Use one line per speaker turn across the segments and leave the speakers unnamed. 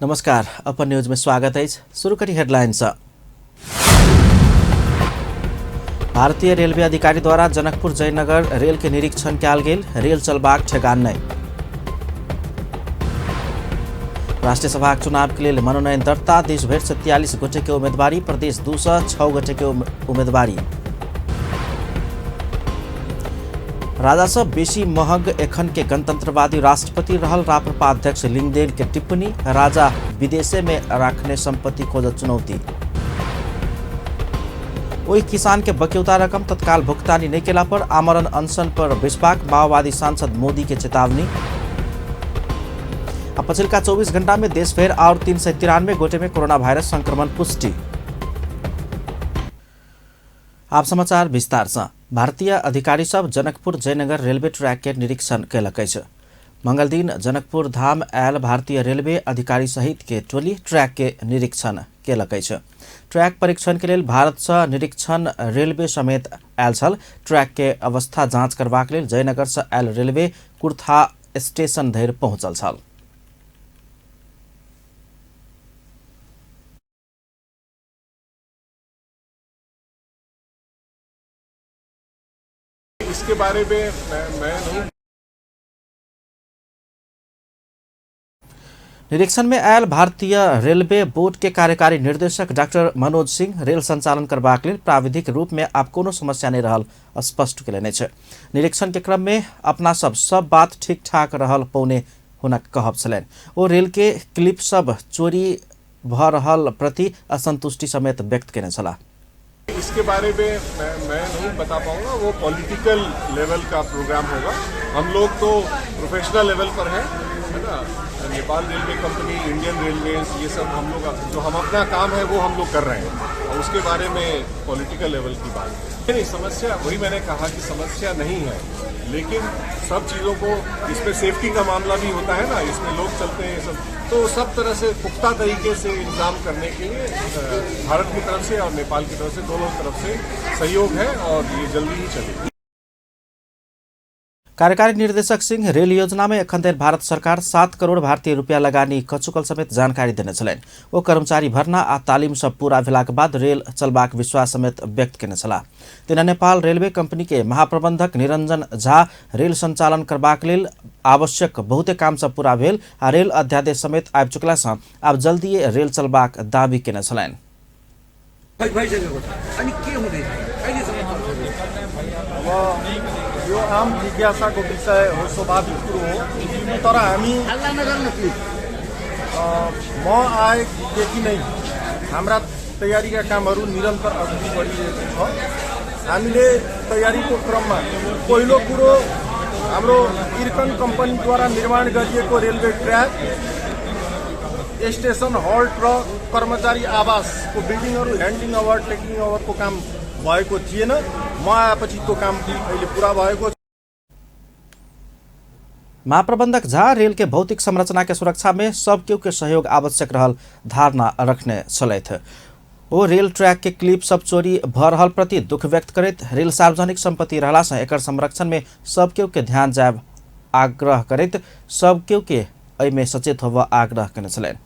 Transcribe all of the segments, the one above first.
नमस्कार, अपन न्यूज में स्वागत है। शुरू करी हेडलाइन से। भारतीय रेलवे अधिकारी द्वारा जनकपुर जयनगर रेल के निरीक्षण कयल गेल, रेल चलबाक ठेकान नहि। राष्ट्रीय सभा चुनाव के लेल मनोनयन दर्ता, देश भरि से 43 गोटे के उम्मीदवारी, प्रदेश 2 से 6 गोटे के उम्मीदवारी। राजा से बेसी महग एखन के गणतंत्रवादी राष्ट्रपति रहल राप्रपा अध्यक्ष लिंगदेन के टिप्पणी, राजा विदेशे में राखने संपत्ति खोजत चुनौती। ओहि किसान के बक्यौता रकम तत्काल भुगतानी नहीं केला पर आमरण अनशन पर बैसबाक माओवादी सांसद मोदी के चेतावनी। आ पछिलका 24 घंटा में देश भरि और 393 गोटे में कोरोना वायरस संक्रमण पुष्टि। आप समाचार विस्तार से। भारतीय अधिकारी सब जनकपुर जयनगर रेलवे ट्रैक के निरीक्षण कयलक अछि। मंगलदिन जनकपुर धाम आयल भारतीय रेलवे अधिकारी सहित के टोली ट्रैक के निरीक्षण कयलक अछि। ट्रैक परीक्षण के लेल भारत से निरीक्षण रेलवे समेत आयल छल। ट्रैक के अवस्था जांच करबाक लेल जयनगर से आयल रेलवे कुर्था स्टेशन धरि पहुंचल छल।
इसके बारे में मैं नहीं।
निरीक्षण में आयल भारतीय रेलवे बोर्ड के कार्यकारी निर्देशक डॉक्टर मनोज सिंह रेल संचालन करबाक लेल प्राविधिक रूप में आब कोनो समस्या नहीं रहल स्पष्ट कयलनि अछि। निरीक्षण के क्रम में अपना सब सब बात ठीक ठाक रहल पौने हुनक कहब छलनि। ओ रेल के क्लिप सब चोरी भ रहल प्रति असंतुष्टि समेत व्यक्त कयने छलाह।
इसके बारे में मैं नहीं बता पाऊंगा, वो पॉलिटिकल लेवल का प्रोग्राम होगा। हम लोग तो प्रोफेशनल लेवल पर हैं, है ना। Nepal railway company, Indian railways, ये सब हम लोग जो हम अपना काम है वो हम लोग कर रहे हैं और उसके बारे में पॉलिटिकल लेवल की बात है। नहीं, समस्या वही मैंने कहा कि समस्या नहीं है, लेकिन सब चीज़ों को इसमें सेफ्टी का मामला भी होता है ना, इसमें लोग चलते हैं सब, तो सब तरह से पुख्ता तरीके से इंतजाम करने के लिए भारत की तरफ से और नेपाल की तरफ से दोनों तरफ से सहयोग है और ये जल्दी ही चलेगी।
कार्यकारी निर्देशक सिंह रेल योजना में एखन धरि भारत सरकार 7 करोड़ भारतीय रुपया लगानी क चुकल समेत जानकारी देने छलनि। ओ कर्मचारी भर्ना आ तालीम सब पूरा भेलाक बाद रेल चलबाक विश्वास समेत व्यक्त केने छलाह। तेना नेपाल रेलवे कंपनी के महाप्रबंधक निरंजन झा रेल संचालन करबाक लेल आवश्यक बहुते काम सब पूरा भेल आ रेल अध्यादेश समेत आबि चुकला सँ आब जल्दिए रेल चलबाक दावी केने छलनि।
अनि के हुँदैछ अहिलेसम्म?
अब यो आम जिज्ञासाको विषय हो, स्वाभाविक कुरो हो, तर हामी म आएदेखि नै हाम्रा तयारीका कामहरू निरन्तर अघि बढिरहेको छ। हामीले तयारीको क्रममा पहिलो कुरो हाम्रो इर्कन कम्पनीद्वारा निर्माण गरिएको रेलवे ट्र्याक, स्टेसन हल्ट र कर्मचारी आवासको बिल्डिङहरू ह्यान्डिङ ओभर, टेकिङ ओभरको काम भएको थिएन। म आएपछि त्यो काम अहिले पुरा भएको छ।
महाप्रबंधक झा रेल के भौतिक संरचना के सुरक्षा में सब केहू के सहयोग आवश्यक रहल धारणा रखने छलथि। ओ रेल ट्रैक के क्लिप सब चोरी भ रहल प्रति दुख व्यक्त करैत रेल सार्वजनिक संपत्ति रहला से एकर संरक्षण में सब केहू के ध्यान जायब आग्रह करैत सब केहू के एहिमे सचेत होबऽ आग्रह केने छलनि।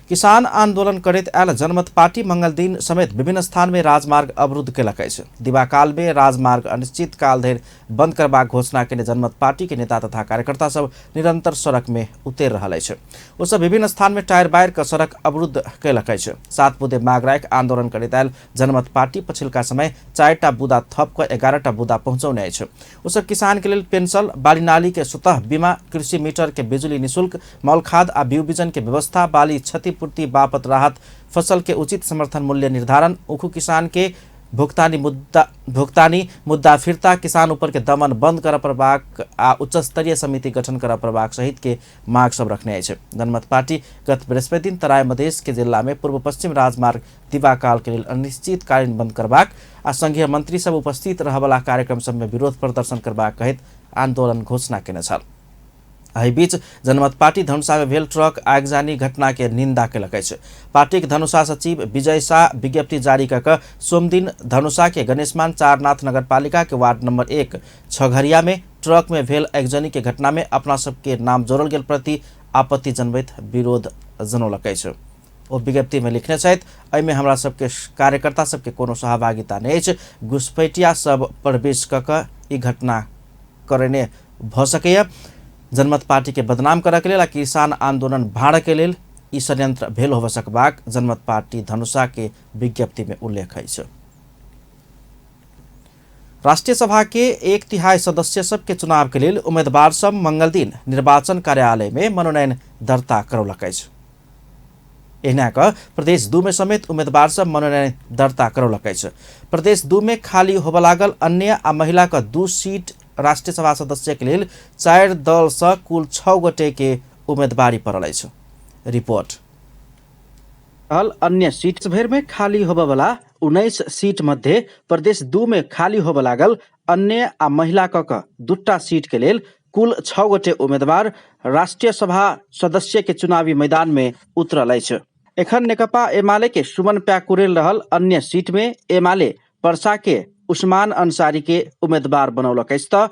किसान आंदोलन करैत आयल जनमत पार्टी मंगलदिन समेत विभिन्न स्थान में राजमार्ग अवरुद्ध केलक अछि। दिवाकाल में राजमार्ग अनिश्चित काल धरि बंद करबाक घोषणा केने जनमत पार्टी के नेता तथा कार्यकर्ता सब निरंतर सड़क में उतरि रहल अछि। ओ सब विभिन्न स्थान में टायर बारि कऽ सड़क अवरुद्ध केलक अछि। 7 बुँदे माग राखि आंदोलन करैत आयल जनमत पार्टी पछिलका समय 4टा बुँदा थप कऽ 11टा बुँदा पहुँचौने अछि। ओ सब किसान के लेल पेंशन, बाली नाली के स्वतः बीमा, कृषि मीटर के बिजुली निःशुल्क, मल खाद आ बीउ बीजन के व्यवस्था, बाली क्षतिपूर्ति बापत राहत, फसल के उचित समर्थन मूल्य निर्धारण, उखु किसान के भुगतानी मुद्दा फिर्ता, किसान ऊपर के दमन बंद करऽ पड़बाक आ उच्च स्तरीय समिति गठन करऽ पड़बाक सहित के माग सब रखने अछि। जनमत पार्टी गत बृहस्पति दिन तराई मधेश के जिला में पूर्व पश्चिम राजमार्ग दिवाकाल के लेल अनिश्चितकालीन बंद करबाक आ संघीय मंत्री सब उपस्थित रहबला कार्यक्रम सब में विरोध प्रदर्शन करबाक कहैत आंदोलन घोषणा केने छल। एहि बीच जनमत पार्टी धनुषा में भेल ट्रक आगजनी घटना के निंदा केलक अछि। पार्टीक धनुषा सचिव विजय शाह विज्ञप्ति जारी कऽ कऽ सोमदिन धनुषा के गणेशमान चारनाथ नगरपालिका के वार्ड नंबर 1 छघरिया में ट्रक में भेल आगजनी के घटना में अपना सबके नाम जोड़ल गेल प्रति आपत्ति जनबैत विरोध जनौलक अछि। ओ विज्ञप्ति में लिखने छथि, एहिमे हमरा सबके कार्यकर्ता सबके कोनो सहभागिता नहि अछि। घुसपैठिया सब प्रवेश कऽ कऽ ई घटना करेने भऽ सकैए। जनमत पार्टी के बदनाम करऽ के लेल आ किसान आंदोलन भाड़ऽ के लेल ई षड्यंत्र भेल होबऽ सकबाक जनमत पार्टी धनुषा के विज्ञप्ति में उल्लेख अछि। राष्ट्रीय सभा के 1/3 सदस्य सबके चुनाव के लेल उम्मीदवार सब मंगल दिन निर्वाचन कार्यालय में मनोनयन दर्ता करौलक अछि। एहिना कऽ प्रदेश 2 में समेत उम्मीदवार सब मनोनयन दर्ता करौलक अछि। प्रदेश 2 में खाली होबऽ लागल अन्य आ महिला के 2 सीट राष्ट्रीय सभा सदस्य के लेल 4 दल से कुल 6 गोटे के उम्मीदवारी पड़ल अछि। रिपोर्ट। रहल अन्य सीट भरि में खाली होबऽ वाला 19 सीट मध्ये प्रदेश 2 में खाली होबऽ लागल अन्य आ महिला क कऽ 2 सीट के लेल कुल 6 गोटे उम्मीदवार राष्ट्रीय सभा सदस्य के चुनावी मैदान में उतरल अछि। एखन नेकपा एमाले के सुमन प्याकुरेल रहल अन्य सीट में एमाले परसा के उस्मान अंसारी के उम्मीदवार बनौलक अछि त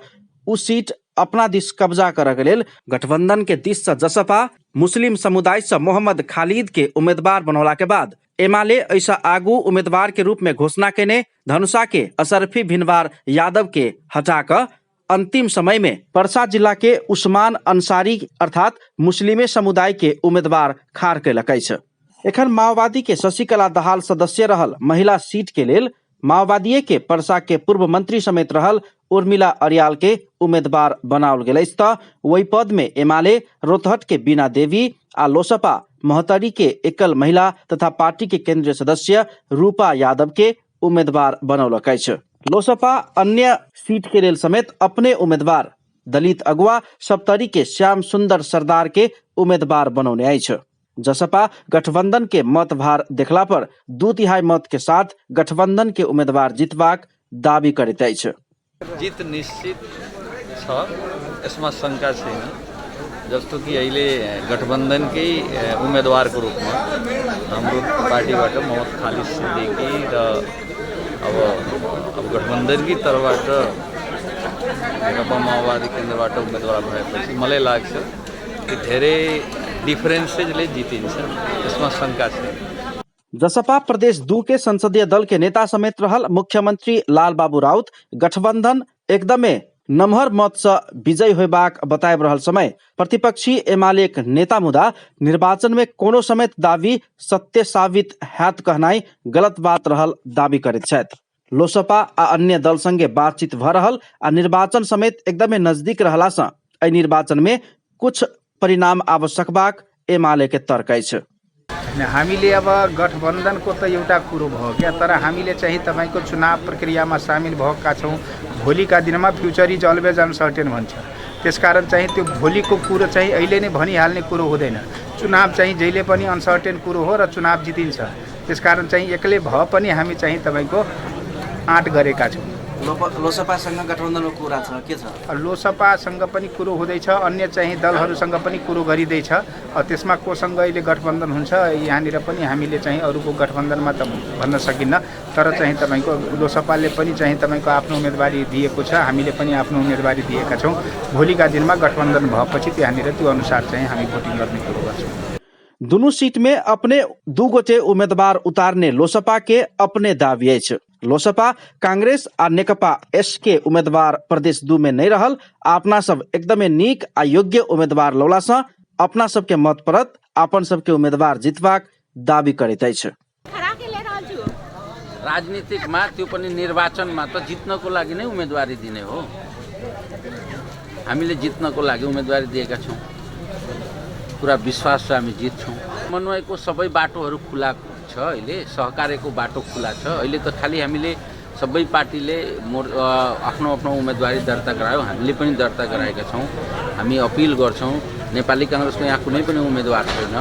उ सीट अपना दिस कब्जा करऽ के लेल गठबंधन के दिस से जसपा मुस्लिम समुदाय से मोहम्मद खालिद के उम्मीदवार बनौला के बाद एमाले ऐसा आगू उम्मीदवार के रूप में घोषणा केने धनुषा के असरफी भिनवार यादव के हटा कऽ अंतिम समय में परसा जिला के उस्मान अंसारी अर्थात मुस्लिमे समुदाय के उम्मीदवार खाड़ कयलक अछि। एखन माओवादी के शशिकला दाहाल सदस्य रहल महिला सीट के लेल माओवादीए के परसा के पूर्व मंत्री समेत रहल उर्मिला अरियाल के उम्मीदवार बनाओल गेल अछि त ओहि पद में एमाले रोतहट के बीना देवी आ लोसपा महोत्तरी के एकल महिला तथा पार्टी के केंद्रीय सदस्य रूपा यादव के उम्मीदवार बनौलक अछि। लोसपा अन्य सीट के लेल समेत अपने उम्मीदवार दलित अगुवा सप्तरी के श्याम सुंदर सरदार के उम्मीदवार बनौने अछि। जसपा गठबंधन के मतभार देखला पर 2/3 मत के साथ गठबंधन के उम्मीदवार जीतबाक दावी करैत अछि।
जित निश्चित छ, यसमा शङ्का छैन। जस्तो कि अहिले गठबन्धनकै उम्मेदवारको रूपमा हाम्रो पार्टीबाट मोहम्मद खालिद सिद्दिकी र अब गठबन्धनकै तर्फबाट नेकपा माओवादी केन्द्रबाट उम्मेदवार भएपछि मलाई लाग्छ कि धेरै डिफरेन्सेसले जितिन्छ, यसमा शङ्का छैन।
जसपा प्रदेश 2 के संसदीय दल के नेता समेत रहल मुख्यमंत्री लालबाबू राउत गठबंधन एकदमे नमहर मत से विजयी होबाक बताबि रहल समय प्रतिपक्षी एमालेक नेता मुदा निर्वाचन में कोनो समेत दावी सत्य साबित हैत कहनाइ गलत बात रहल दावी करैत छथि। लोसपा आ अन्य दल संगे बातचीत भ रहल आ निर्वाचन समेत एकदमे नजदीक रहला सँ एहि निर्वाचन में कुछ परिणाम आबि सकबाक एमाले के तर्क अछि।
हामीले अब गठबन्धनको त एउटा कुरो भयो क्या, तर हामीले चाहिँ तपाईँको चुनाव प्रक्रियामा सामेल भएका छौँ। भोलिका दिनमा फ्युचर is always uncertain भन्छ, त्यसकारण चाहिँ त्यो भोलिको कुरो चाहिँ अहिले नै भनिहाल्ने कुरो हुँदैन। चुनाव चाहिँ जहिले पनि अनसर्टेन कुरो हो र चुनाव जितिन्छ, त्यसकारण चाहिँ एक्लै भए पनि हामी चाहिँ तपाईँको आँट गरेका छौँ।
लोसपासँग गठबन्धनको कुरा छ, के छ?
लोसपासँग पनि कुरो हुँदैछ, अन्य चाहिँ दलहरूसँग पनि कुरो गरिँदैछ। त्यसमा कोसँग अहिले गठबन्धन हुन्छ यहाँनिर पनि हामीले चाहिँ अरूको गठबन्धनमा त भन्न सकिन्न, तर चाहिँ तपाईँको लोसपाले पनि चाहिँ तपाईँको आफ्नो उम्मेदवारी दिएको छ, हामीले पनि आफ्नो उम्मेदवारी दिएका छौँ। भोलिका दिनमा गठबन्धन भएपछि त्यहाँनिर त्यो अनुसार चाहिँ हामी भोटिङ गर्ने कुरो गर्छौँ।
दुनू सीट में अपने 2 गोटे उम्मीदवार उतारने लोसपा के अपने दावी अछि। लोसपा कांग्रेस आ नेकपा एस के उम्मीदवार प्रदेश 2 में नहीं रहल, अपना सब एकदमे नीक आ योग्य उम्मीदवार लौला सँ अपना सबके मत पड़त, अपन सबके उम्मीदवार जितबाक दावी करैत अछि।
राजनीतिकमा त्यो पनि निर्वाचनमा त जित्नको लागि नै उम्मेदवारी दिने हो। हामीले जित्नको लागि उम्मेदवारी दिएका छौँ, पुरा विश्वास छ हामी जित्छौँ। समन्वयको सबै बाटोहरू खुला छ, अहिले सहकार्यको बाटो खुला छ। अहिले त खालि हामीले सबै पार्टीले आफ्नो आफ्नो उम्मेदवारी दर्ता गरायो, हामीले पनि दर्ता गराएका छौँ। हामी अपिल गर्छौँ, नेपाली काङ्ग्रेसको यहाँ कुनै पनि उम्मेदवार छैन,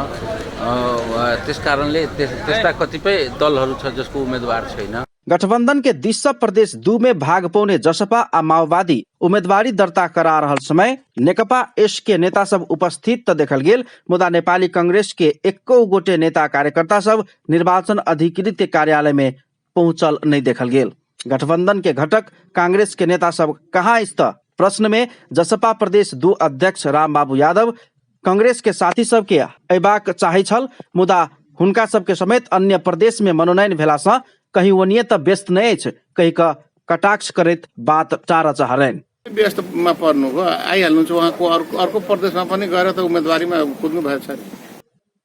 त्यसकारणले त्यस्ता कतिपय दलहरू छ जसको उम्मेदवार छैन।
गठबंधन के दिस सँ प्रदेश 2 में भाग पौने जसपा आ माओवादी उम्मेदवारी दर्ता करा रहल समय नेकपा एस के नेता सब उपस्थित त देखल गेल, मुदा नेपाली कांग्रेस के एको गोटे नेता कार्यकर्ता सब निर्वाचन अधिकृत के कार्यालय में पहुंचल नहीं देखल गेल। गठबंधन के घटक कांग्रेस के नेता सब कहाँ अछि त प्रश्न में जसपा प्रदेश 2 अध्यक्ष रामबाबू यादव कांग्रेस के साथी सबके अयबाक चाहै छल, मुदा हुनका सबके समेत अन्य प्रदेश में मनोनयन भेला सँ कहीं ओनिये त व्यस्त नहि अछि कहि क कटाक्ष करैत बात टार चाहलनि।
व्यस्तमा पर्नुभयो, आइहाल्नुहुन्छ उहाँको अर्को प्रदेशमा पनि गएर त उम्मेदवारीमा कुद्नु भएको छ।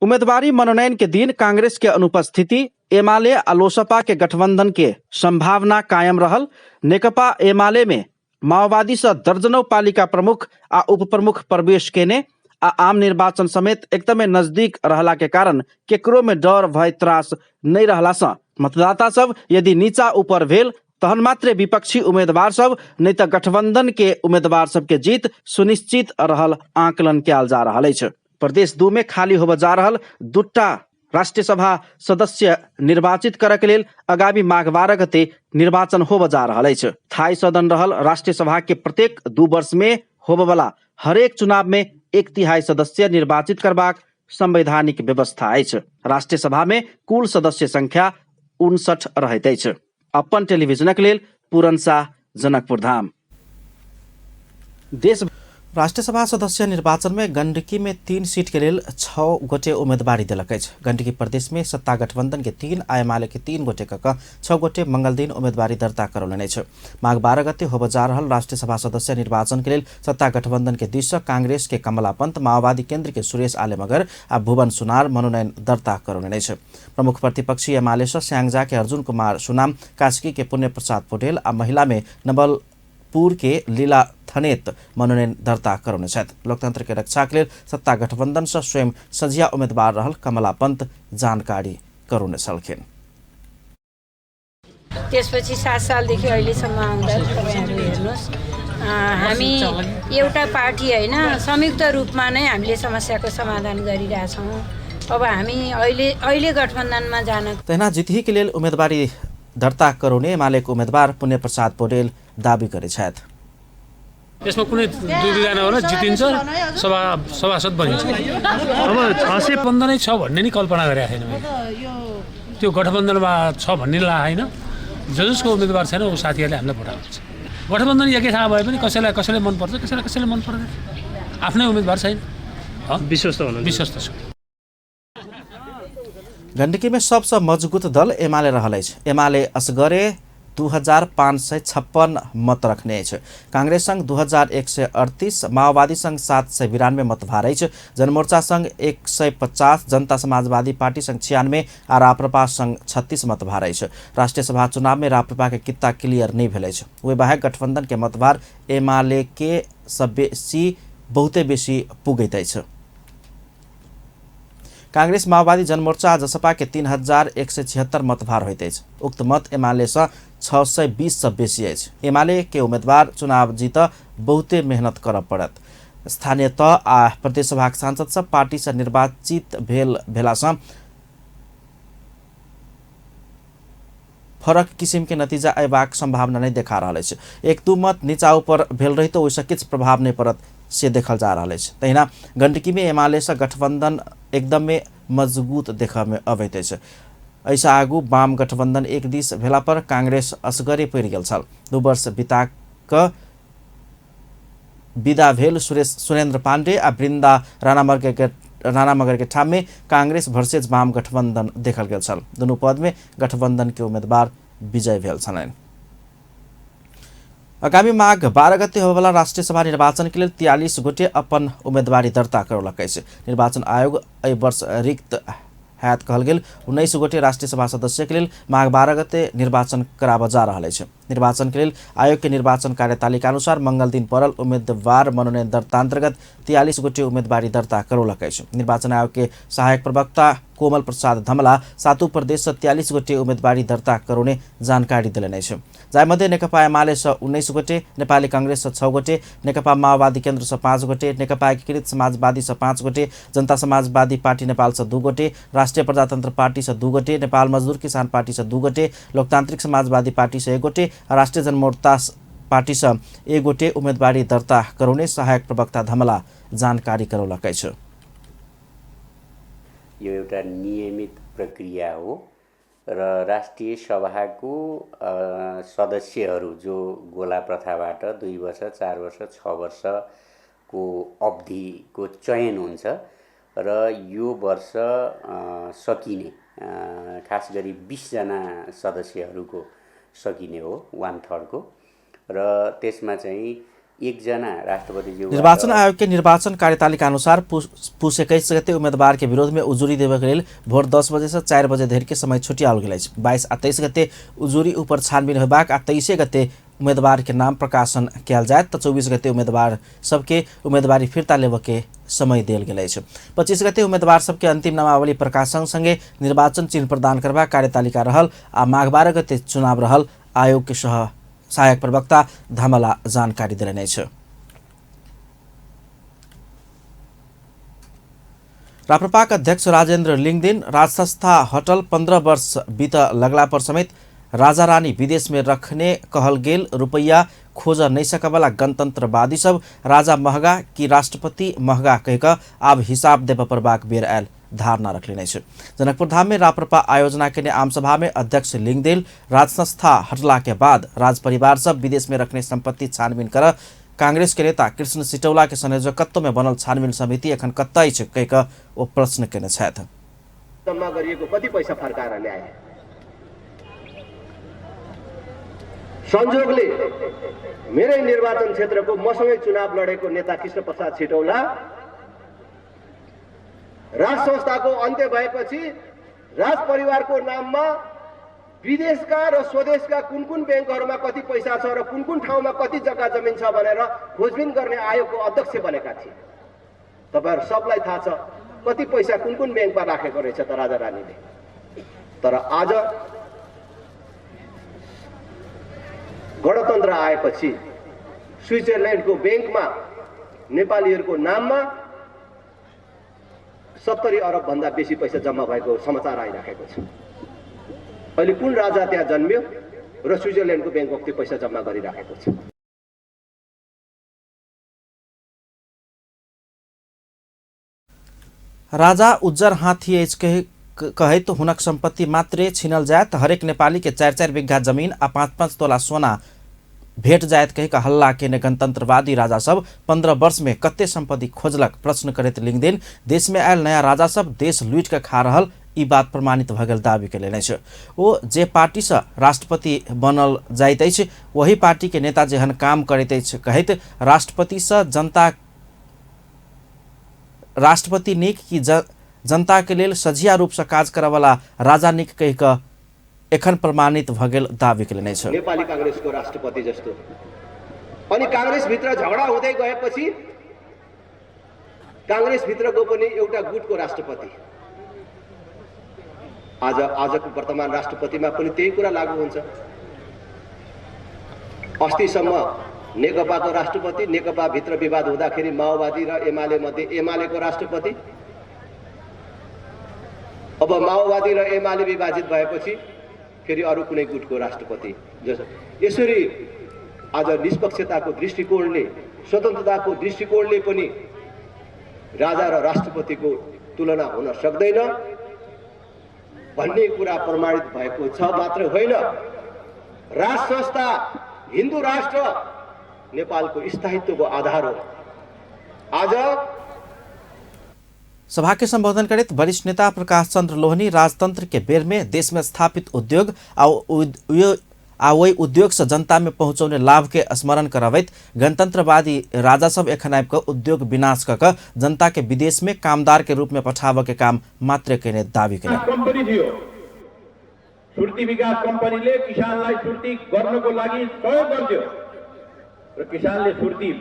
उम्मेदवारी मनोनयन के दिन कांग्रेस के अनुपस्थिति, एमाले आ लोसपा के गठबंधन के संभावना कायम रहल। नेकपा एमाले में माओवादी से दर्जनों पालिका प्रमुख आ उप प्रमुख प्रवेश केने आ आम निर्वाचन समेत एकदमै नजदीक रहला के कारण केकरो में डर भय त्रास नहीं रहला से मतदाता सब यदि नीचा ऊपर भेल तहन मात्र विपक्षी उम्मीदवार सब नहीं तो गठबंधन के उम्मीदवार सबके जीत सुनिश्चित रहल आकलन कयल जा रहल अछि। प्रदेश 2 में खाली होबय जा रहल 2टा राष्ट्रीय सभा सदस्य निर्वाचित करय के लेल आगामी माघ 12 गते निर्वाचन होबय जा रहल अछि। थाई सदन रहल राष्ट्रीय सभा के प्रत्येक 2 वर्ष में होबयवला हरेक चुनाव में 1/3 सदस्य निर्वाचित करबाक संवैधानिक व्यवस्था अछि। राष्ट्रीय सभा में कुल सदस्य संख्या 59 रहैत अछि। अपन टेलीविजनक लेल पूरन शाह, जनकपुर धाम। देश राष्ट्रीय सभा सदस्य निर्वाचन में गंडकी में 3 सीट के लेल 6 गोटे उम्मीदवारी देलक अछि। गंडकी प्रदेश में सत्ता गठबंधन के 3 आ एमाले के 3 गोटे क 6 गोटे मंगल दिन उम्मीदवारी दर्ता करौलनि अछि। माघ 12 गते होबय जा रहल राष्ट्रीय सभा सदस्य निर्वाचन के लेल सत्ता गठबंधन के दिस सँ कांग्रेस के कमला पंत, माओवादी केंद्र के सुरेश आले मगर आ भुवन सुनार मनोनयन दर्ता करौलनि अछि। प्रमुख प्रतिपक्षी एमाले सँ स्यांगजा के अर्जुन कुमार सुनाम, कास्की के पुण्य प्रसाद पौडेल आ महिला में नवलपुर के लीला थनेत मनोनयन दर्ता करौने छथि। लोकतंत्र के रक्षा के लेल सत्ता गठबंधन से स्वयं सझिया उम्मीदवार रहल कमला पंत जानकारी करौने छलखिन।
त्यसपछि 7 सालदेखि अहिलेसम्म आउँदा तपाईहरु हेर्नुहोस्, हामी एउटा पार्टी होइन, संयुक्त रूपमा नै हामीले समस्याको समाधान गरिरहेछौँ। अब हामी अहिले अहिले गठबन्धनमा जान
तहिना जितही के लेल उम्मीदवारी दर्ता करौने एमालेको उम्मीदवार पुण्य प्रसाद पौडेल दाबी गरे छथि।
यसमा कुनै दुविधा नहोला, जितिन्छ, सभासद बनिन्छ। अब 615 नै छ भन्ने नि कल्पना गरेको थिएन मैले, त्यो गठबन्धनमा छ भन्ने लागेन। जसको उम्मेदवार छैन ऊ साथीहरूले हामीलाई भोट हाल्छ। गठबन्धन एकै ठाउँ भए पनि कसैलाई कसैले मनपर्छ, कसैलाई कसैले मन पर्दैन, आफ्नै उम्मेदवार छैन।
विश्वस्त हुनुहुन्छ?
विश्वस्त छु।
गण्डकी में सबसे मजबूत दल एमाले रहल अछि। एमाले असगरे 2556 मत रखने अछि। कांग्रेस संग 2138, माओवादी संग 792 मतभार अछि। जनमोर्चा संग 150, जनता समाजवादी पार्टी संग 96 आ राप्रपा संग 36 मतभार अछि। राष्ट्रीय सभा चुनाव में राप्रपा के कित्ता क्लियर नहीं भेल अछि। ओहि बाहेक गठबंधन के मतभार एमाले के सब बेसी बहुते बेसी पुगैत अछि। कांग्रेस, माओवादी, जनमोर्चा आ जसपा के 3176 मतभार होइत अछि। उक्त मत एमाले सँ 620 सँ बेसी अछि। एमाले के उम्मीदवार चुनाव जीत बहुते मेहनत करऽ पड़त। स्थानीय तह आ प्रदेशसभाक सांसद सब पार्टी सँ निर्वाचित भेला सँ फरक किसिम के नतीजा अयबाक संभावना नहीं देखा रहल अछि। 1-2 मत नीचा ऊपर भेल रहितो ओहिसँ किछु प्रभाव नहीं पड़त से देखल जा रहल अछि। तहिना गण्डकी में एमाले सँ गठबंधन एकदमै मजबूत देखऽ में अबैत अछि। एहिसँ आगू वाम गठबंधन एक दिस भेला पर कांग्रेस असगरे पड़ि गेल छल। 2 वर्ष बिता कऽ विदा भेल सुरेंद्र पांडे आ वृंदा राणा मगर के ठाम में कांग्रेस वर्सेज वाम गठबंधन देखल गेल छल। दुनू पद में गठबंधन के उम्मीदवार विजय भेल छलनि। आगामी माघ 12 गते होबयवला राष्ट्रीय सभा निर्वाचन के लेल 43 गोटे अपन उम्मीदवारी दर्ता करौलक अछि। निर्वाचन आयोग एहि वर्ष रिक्त हैत कहल गेल 19 गोटे राष्ट्रीय सभा सदस्य के लेल माघ 12 गते निर्वाचन कराबऽ जा रहल अछि। निर्वाचन के लेल आयोग के निर्वाचन कार्यतालिका अनुसार मंगल दिन पड़ल उम्मीदवार मनोनयन दर्ता अंतर्गत 43 गोटे उम्मीदवारी दर्ता करौलक अछि। निर्वाचन आयोग के सहायक प्रवक्ता कोमल प्रसाद धमला 7 प्रदेश से 43 गोटे उम्मीदवारी दर्ता करौने जानकारी देलनि अछि। जाहिमध्ये नेकपा एमाले सँ 19 गोटे, नेपाली कांग्रेस सँ 6 गोटे, नेकपा माओवादी केन्द्र सँ 5 गोटे, नेकपा एकीकृत समाजवादी सँ 5 गोटे, जनता समाजवादी पार्टी नेपाल सँ 2 गोटे, राष्ट्रिय प्रजातन्त्र पार्टी सँ 2 गोटे, नेपाल मजदूर किसान पार्टी सँ 2 गोटे, लोकतान्त्रिक समाजवादी पार्टी सँ 1 गोटे, राष्ट्रिय जनमोर्चा पार्टी सँ 1 गोटे उम्मीदवारी दर्ता करौने सहायक प्रवक्ता धमला जानकारी करौलक अछि।
यो एउटा नियमित प्रक्रिया हो र राष्ट्रिय सभाको सदस्यहरू जो गोला प्रथाबाट 2 वर्ष 4 वर्ष 6 वर्षको को अवधिको चयन हुन्छ र यो वर्ष सकिने, खास गरी 20 जना सदस्यहरूको सकिने हो, 1/3 को। र त्यसमा चाहिँ एकजना राष्ट्रपतिज्यू।
निर्वाचन आयोग के निर्वाचन कार्यतालिका अनुसार पुस 21 गते उम्मेदवार के विरोध में उजुरी देवे के लेल भोर 10 बजे से 4 बजे धरि के समय छुटियाओल गेल अछि। 22 आ 23 गते उजुरी ऊपर छानबीन होयबाक आ 23 गते उम्मेदवार के नाम प्रकाशन कयल जायत त 24 गते उम्मेदवार सबके उम्मेदवारी फिर्ता लेबऽ के समय देल गेल अछि। 25 गते उम्मेदवार सबके अंतिम नामावली प्रकाशन संगे निर्वाचन चिन्ह प्रदान करबाक कार्यतालिका रहल आ माघ 12 गते चुनाव रहल आयोग के सहायक प्रवक्ता धमला जानकारी देलनि अछि। राप्रपाक अध्यक्ष राजेन्द्र लिङदेन राजसंस्था हटल 15 वर्ष बीत लगला पर समेत राजा रानी विदेश में रखने कहल गेल रुपैया खोज नहीं सकबला गणतंत्रवादी सब राजा महगा कि राष्ट्रपति महगा कहिक आब हिसाब देब परबाक बेर आयल धारणा रखलेने अछि। जनकपुर धाम में राप्रपा आयोजना केने आमसभा में अध्यक्ष लिङदेल राजसंस्था हटला के बाद राज परिवार सब विदेश में रखने संपत्ति छानबीन कर कांग्रेस के नेता कृष्ण सिटौला के संयोजकत्व में बनल छानबीन समिति एखन कतऽ अछि कहिक ओ प्रश्न केने छथि।
जम्मा गरिएको कति पैसा फर्काएर ल्याए? संजोगले मेरै निर्वाचन क्षेत्रको मसँगै चुनाव लडेको नेता कृष्ण प्रसाद सिटौला राज संस्थाको अन्त्य भएपछि राज परिवारको नाममा विदेशका र स्वदेशका कुन कुन ब्याङ्कहरूमा कति पैसा छ र कुन कुन ठाउँमा कति जग्गा जमिन छ भनेर खोजबिन गर्ने आयोगको अध्यक्ष बनेका थिए। तपाईँहरू सबलाई थाहा छ कति पैसा कुन कुन ब्याङ्कमा राखेको रहेछ त राजा रानीले। तर आज गणतन्त्र आएपछि स्विजरल्यान्डको ब्याङ्कमा नेपालीहरूको नाममा 70 अरब भन्दा बेसी पैसा जम्मा भएको समाचार आइराखेको छ। अहिले कुन राजा त्यहाँ जन्मियो र स्विजरल्यान्डको ब्याङ्कमा त्यो पैसा जम्मा गरिराखेको छ?
राजा उज्जर हाथी अछि कहैत हुनक सम्पत्ति मात्रे छिनल जायत, हरेक नेपाली के 4-4 बिघा जमीन आ 5-5 तोला सोना भेट जायत कहि कऽ हल्ला केने गणतंत्रवादी राजा सब 15 वर्ष में कते सम्पत्ति खोजलक प्रश्न करैत लिङदेन देश में आयल नया राजा सब देश लूटि कऽ खा रहल ई बात प्रमाणित भऽ गेल दावी केलनि अछि। ओ जे पार्टी से राष्ट्रपति बनल जाइत अछि वही पार्टी के नेता जेहन काम करैत अछि कहैत राष्ट्रपति से जनता राष्ट्रपति नीक कि जनता के लेल सझिया रूप से काज करऽवला राजा नीक कहि कऽ एखन प्रमाणित भऽ गेल दावी केलनि अछि।
नेपाली कांग्रेसको राष्ट्रपति जस्तो अनि कांग्रेसभित्र झगडा हुँदै गएपछि कांग्रेसभित्रको पनि एउटा गुटको राष्ट्रपति आज आजको वर्तमान राष्ट्रपतिमा पनि त्यही कुरा लागू हुन्छ। अस्तिसम्म नेकपाको राष्ट्रपति, नेकपाभित्र विवाद हुँदाखेरि माओवादी र एमाले मध्ये एमालेको राष्ट्रपति, अब माओवादी र एमाले विभाजित भएपछि फेरि अरू कुनै गुटको राष्ट्रपति। यसरी आज निष्पक्षताको दृष्टिकोणले, स्वतन्त्रताको दृष्टिकोणले पनि राजा र राष्ट्रपतिको तुलना हुन सक्दैन भन्ने कुरा प्रमाणित भएको छ मात्र होइन, राज संस्था हिन्दू राष्ट्र नेपालको स्थायित्वको आधार हो। आज
सभा के संबोधन करैत वरिष्ठ नेता प्रकाश चंद्र लोहनी राजतंत्र के बेर में देश में स्थापित उद्योग आ ओहि उद्योग से जनता में पहुंचौने लाभ के स्मरण करबैत गणतंत्रवादी राजा सब एखन आबि कऽ उद्योग विनाश कऽ कऽ जनता के विदेश में कामदार के रूप में पठाबऽ के काम मात्र केने दावी केलनि।
कम्पनी थियो सुर्ती विकास कम्पनीले किसानलाई सुर्ती गर्नको लागि सहयोग गर्थ्यो र किसानले सुर्ती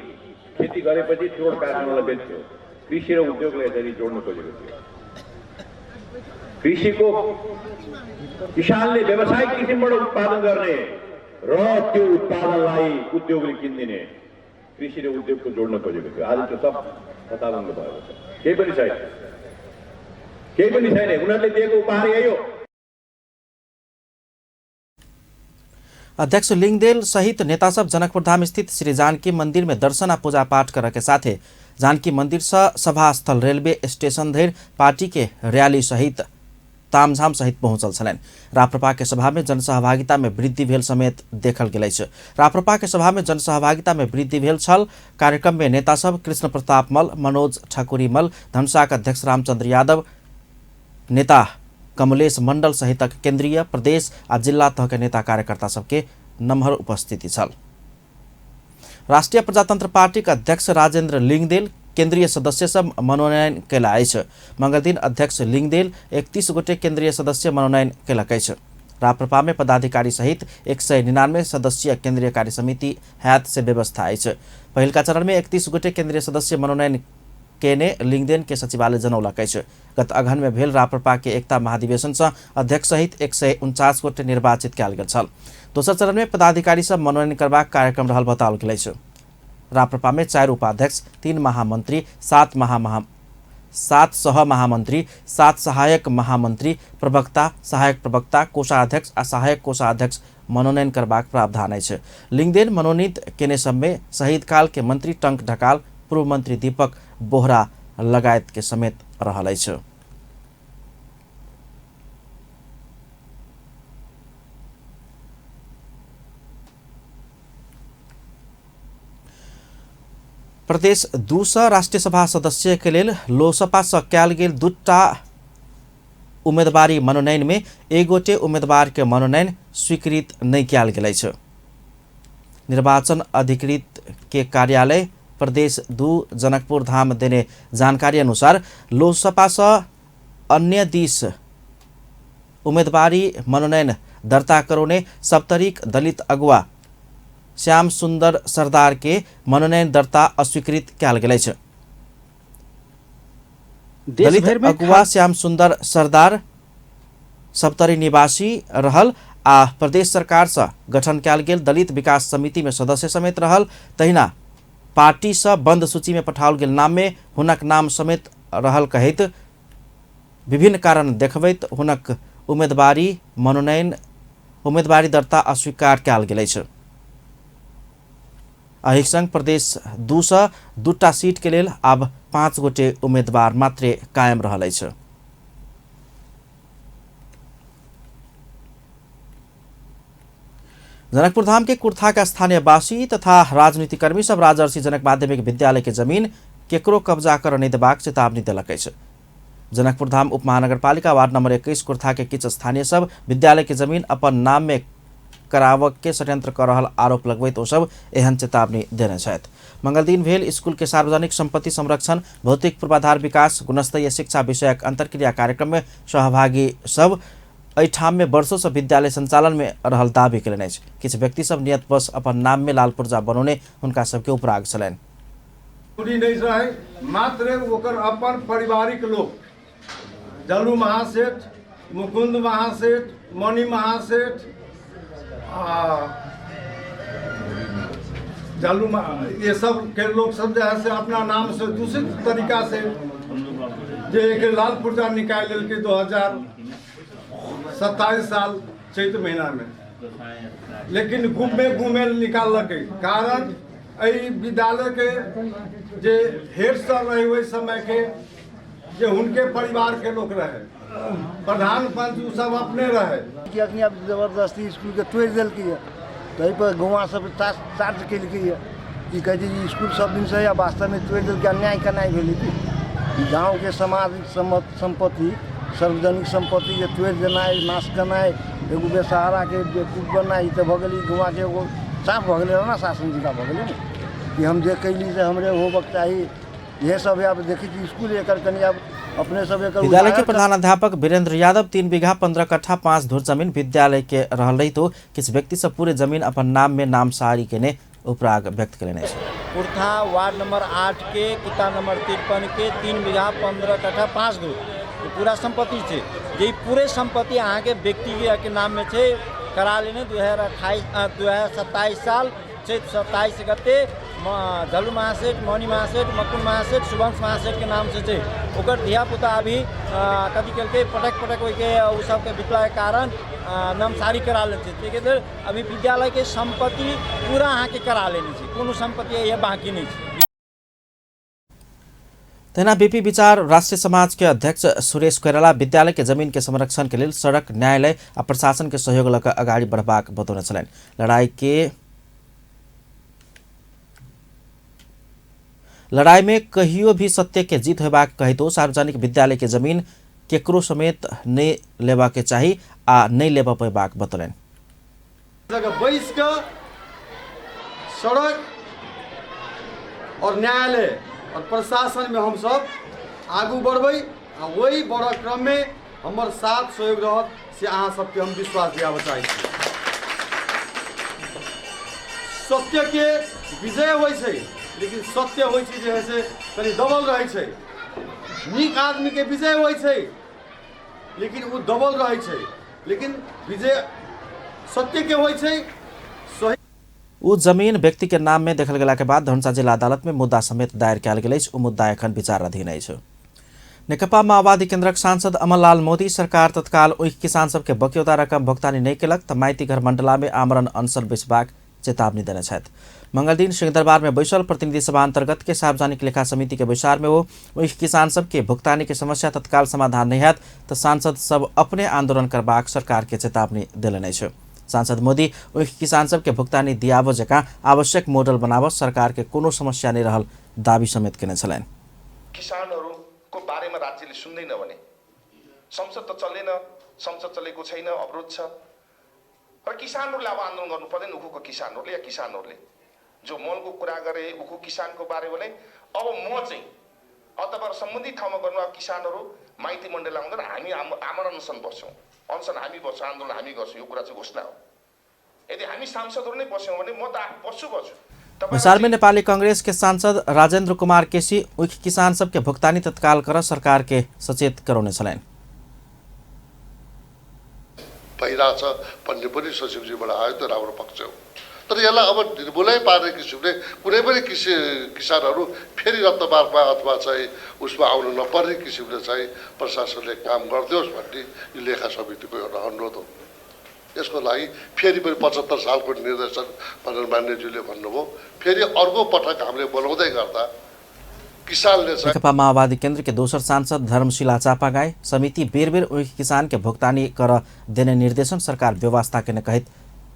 खेती गरेपछि चोर कारखानालाई बेच्थ्यो। कृषि र उद्योगलाई यसरी जोड्न खोजेको थियो। कृषिको किसानले व्यावसायिक किसिमबाट उत्पादन गर्ने र त्यो उत्पादनलाई उद्योगले किनिदिने, कृषि र उद्योगको जोड्न खोजेको थियो। आज त्यो सब खताबन्द भएको छ, केही पनि छैन, केही पनि छैन। उनीहरूले दिएको उपहार यही हो।
अध्यक्ष लिङदेल सहित नेता सब जनकपुरधाम स्थित श्री जानकी मंदिर में दर्शन आ पूजा पाठ करऽ के साथे जानकी मंदिर से सभा स्थल रेलवे स्टेशन धरि पार्टी के रैली सहित तामझाम सहित पहुँचल छलनि। राप्रपा के सभा में जनसहभागिता में वृद्धि भेल समेत देखल गेल अछि। राप्रपा के सभा में जनसहभागिता में वृद्धि भेल छल। कार्यक्रम में नेता सब कृष्ण प्रताप मल, मनोज ठाकुरी मल, धनुषाक अध्यक्ष रामचंद्र यादव, नेता कमलेश मंडल सहितक केंद्रीय, प्रदेश आ जिल्ला तहके नेता कार्यकर्ता सबके नमहर उपस्थिति छल। राष्ट्रिय प्रजातंत्र पार्टीक अध्यक्ष राजेन्द्र लिंगदेल केंद्रीय सदस्य सब मनोनयन कयला अछि। मंगलदिन अध्यक्ष लिंगदेल 31 गोटे केंद्रीय सदस्य मनोनयन कयलक अछि। राप्रपा में पदाधिकारी सहित 199 सदस्यीय केंद्रीय कार्य समिति हैत से व्यवस्था अछि। पहिलका चरण में 31 गोटे केंद्रीय सदस्य मनोनयन केने लिंगदेन के सचिवालय जनौलक अछि। गत अगहन में भेल राप्रपा के एकता महाधिवेशन से अध्यक्ष सहित 149 गोटे निर्वाचित कयल गेल छल। दोसर चरण में पदाधिकारी सब मनोनयन करबाक कार्यक्रम रहल बताओल गेल अछि। राप्रपा में 4 उपाध्यक्ष, 3 महामंत्री, 7 सह महामंत्री, 7 सहायक महामंत्री, प्रवक्ता, सहायक प्रवक्ता, कोषाध्यक्ष आ सहायक कोषाध्यक्ष मनोनयन करबाक प्रावधान अछि। लिंगदेन मनोनीत केने सब में शहीद काल के मंत्री टंक ढकाल, पूर्व मंत्री दीपक बोहरा लगायत के समेत रहल अछि। प्रदेश 2 सँ राष्ट्रीय सभा सदस्य के लेल लोसपा सँ कयल गेल 2टा उम्मीदवारी मनोनयन में एक गोटे उम्मीदवार के मनोनयन स्वीकृत नहीं कयल गेल अछि। निर्वाचन अधिकृत के कार्यालय प्रदेश 2 जनकपुर धाम देने जानकारी अनुसार लोसपा सँ अन्य दिस उम्मीदवारी मनोनयन दर्ता करौने सप्तरीक दलित अगुवा श्याम सुंदर सरदार के मनोनयन दर्ता अस्वीकृत कयल गेल अछि। दलित अगुवा श्याम सुंदर सरदार सप्तरी निवासी रहल आ प्रदेश सरकार से गठन कयल गेल दलित विकास समिति में सदस्य समेत रहल। तहिना पार्टी से बंद सूची में पठाओल गेल नाम में हुनक नाम समेत रहल कहैत विभिन्न कारण देखबैत हुनक उम्मीदवारी मनोनयन उम्मीदवारी दर्ता अस्वीकार कयल गेल अछि। एहि संग प्रदेश 2 सँ 2टा सीट के लेल आब 5 गोटे उम्मीदवार मात्रे कायम रहल अछि। जनकपुर धाम के कुर्था के स्थानीय वासी तथा राजनीतिकर्मी सब राजर्षि जनक माध्यमिक विद्यालय के जमीन केकरो कब्जा कर नहीं देबाक चेतावनी देलक अछि। जनकपुर धाम उप महानगरपालिका वार्ड नंबर 21 कुर्था के किछु स्थानीय सब विद्यालय के जमीन अपन नाम में करावक के षड्यंत्र कर रहल आरोप लगबैत ओ सब एहन चेतावनी देने छथि। मंगलदिन भेल स्कूल के सार्वजनिक संपत्ति संरक्षण, भौतिक पूर्वाधार विकास, गुणस्तरीय शिक्षा विषयक अंतर्क्रिया कार्यक्रम में सहभागी सब एहिठाम में वर्षों से विद्यालय संचालन में रहल दावी कयलनि अछि। किछु व्यक्ति सब नियत बस अपन नाम में लाल पुर्जा बनौने हुनका सबके उपराग छलनि।
नहीं रहे मात्र ओकर अपन पारिवारिक लोक जलू महासेठ, मुकुंद महासेठ, मणि महासेठ, जलू ये सब के लोग सब जो है से अपना नाम से दूषित तरीका से जे एक लाल पुर्जा निकाल लेलकै 2027 साल चैत महीना में, लेकिन गुमे गुमे निकाललकै। कारण एहि विद्यालय के जे हेड सर रहे ओहि समय के जे उनके परिवार के लोग रहे, प्रधान पंच उ सब अपने रहे।
कि अखनी आब जबरदस्ती स्कूल के तोड़ि देलकै तहि पर गौआ सब चार्ज केलकै। ई कहै छै जे स्कूल सब दिन से वास्तव में तोड़ि देलकै, अन्याय केनाइ भेलै कि गाँव के समाज संपत्ति, सार्वजनिक संपत्ति के तोड़ि देनाइ, नाश केनाइ, एगो बेसहारा के बेवकूफ बनाइ, तऽ भऽ गेलै गौआ के एगो साफ भऽ गेलै ने, शासन जिका भऽ गेलै ने कि हम जे कैली से हमरे होबक चाही। इहे सब आब देखै छी स्कूल एकर कनि आब अपने सब एकर
विद्यालय के प्रधानाध्यापक वीरेंद्र यादव 3 बीघा 15 कट्ठा 5 धुर जमीन विद्यालय के रहल रही तो किछु व्यक्ति सब पूरे जमीन अपन नाम में नाम सारी केने उपराग व्यक्त कयलनि अछि।
कुर्था वार्ड नंबर 8 के किता नंबर 53 के 3 बीघा 15 कट्ठा 5 धुर पूरा संपत्ति छै। जे पूरे संपत्ति अहाँके व्यक्ति के नाम में छै, करा लेने 2027 साल चैत 27 गते झलू महासेठ, मणि महासेठ, मकुन महासेठ, सुवंश महासेठ के नाम से छै। ओकर धियापुता अभी कथी केलकै पटक पटक ओहिके ओ सबके बितलाके कारण नामसारी करा लेने छै। ताहिके लेल अभी विद्यालय के संपत्ति पूरा अहाँके करा लेने छै, कोनो संपत्ति यह बाकी नहीं छै।
तहिना बीपी विचार राष्ट्रिय समाज के अध्यक्ष सुरेश कोइराला विद्यालय के जमीन के संरक्षण के लेल सड़क, न्यायालय आ प्रशासन के सहयोग लऽ कऽ अगाडि बढ़बाक बतौने छलनि। लड़ाई में कहियो भी सत्य के जीत होबाक कहितो सार्वजनिक विद्यालय के जमीन केकरो समेत नहि लेबा के चाही आ नहि लेबा पेबाक बतौलनि।
बैस कऽ सड़क और न्यायालय और प्रशासन में हम सब आगू बढ़बै आ वही बड़ क्रम में हमर साथ सहयोग रहत से अहाँ सबके हम विश्वास दियाबऽ चाहै छी। सत्य के विजय होइ छै, लेकिन सत्य होइ छै जे है से कनि दबल रहै छै। नीक आदमी के विजय होइ छै, लेकिन ओ दबल रहै छै, लेकिन विजय सत्य के होइ छै। सही
ओ जमीन व्यक्ति के नाम में देखल गेला के बाद धनुषा जिला अदालत में मुद्दा समेत दायर कयल गेल अछि। ओ मुद्दा एखन विचाराधीन अछि। नेकपा माओवादी केन्द्रक सांसद अमरलाल मोदी सरकार तत्काल ओहि किसान सबके बक्यौता रकम भुगतानी नहि केलक तऽ माइतीघर मण्डला में आमरण अनशन बैसबाक चेतावनी देने छथि। मंगलदिन सिंहदरबार में बैसल प्रतिनिधि सभा अंतर्गत के सार्वजनिक लेखा समिति के बैसार में ओ ओहि किसान सबके भुगतानी के समस्या तत्काल समाधान नहि हैत तऽ सांसद सब अपने आंदोलन करबाक सरकार के चेतावनी देलनि अछि। सांसद मोदी ओहि किसान सबके भुगतानी दियाबऽ जकाँ आवश्यक मोडल बनाबऽ सरकार के कोनो समस्या नहि रहल दावी समेत केने छलनि।
किसानहरूको बारेमा राज्यले सुन्दैन भने संसद त चलेन, संसद चलेको छैन, अवरोध छ र किसानहरूले अब आन्दोलन गर्नु पर्दैन। उखुको किसानहरूले या किसानहरूले जो मलको कुरा गरे उखु किसानको बारे भने अब म चाहिँ अथवा सम्बन्धित ठाउँमा गर्नु अब किसानहरू माइती मण्डल आउँदैन, हामी आमरण अनसन बस्छौँ, अनसन हामी बस्छौँ, आन्दोलन हामी गर्छौँ, यो कुरा चाहिँ घोषणा हो। यदि हामी सांसदहरू नै बस्यौँ भने म त बस्छु बस्छु।
बैसार में नेपाली कांग्रेस के सांसद राजेंद्र कुमार केसी उख किसान सबके भुगतानी तत्काल कर सरकार के सचेत करौने छलनि।
भइरहेछ भन्ने पनि सचिवजीबाट आयो, त्यो राम्रो पक्ष हो। तर यसलाई अब निर्मूलै पार्ने किसिमले कुनै पनि किसानहरू फेरि रत्नमार्गमा अथवा चाहिँ उसमा आउनु नपर्ने किसिमले चाहिँ प्रशासनले काम गरिदियोस् भन्ने यो लेखा समितिको एउटा अनुरोध हो। यसको लागि फेरि पनि 75 सालको निर्देशन भनेर मान्यज्यूले भन्नुभयो, फेरि अर्को पटक हामीले बोलाउँदै गर्दा किसानले
नेकपा माओवादी केन्द्र के दोसर सांसद धर्मशिला चापागाई समिति बेर बेर ओहि किसान के भुगतानी कर देने निर्देशन सरकार व्यवस्था के कहैत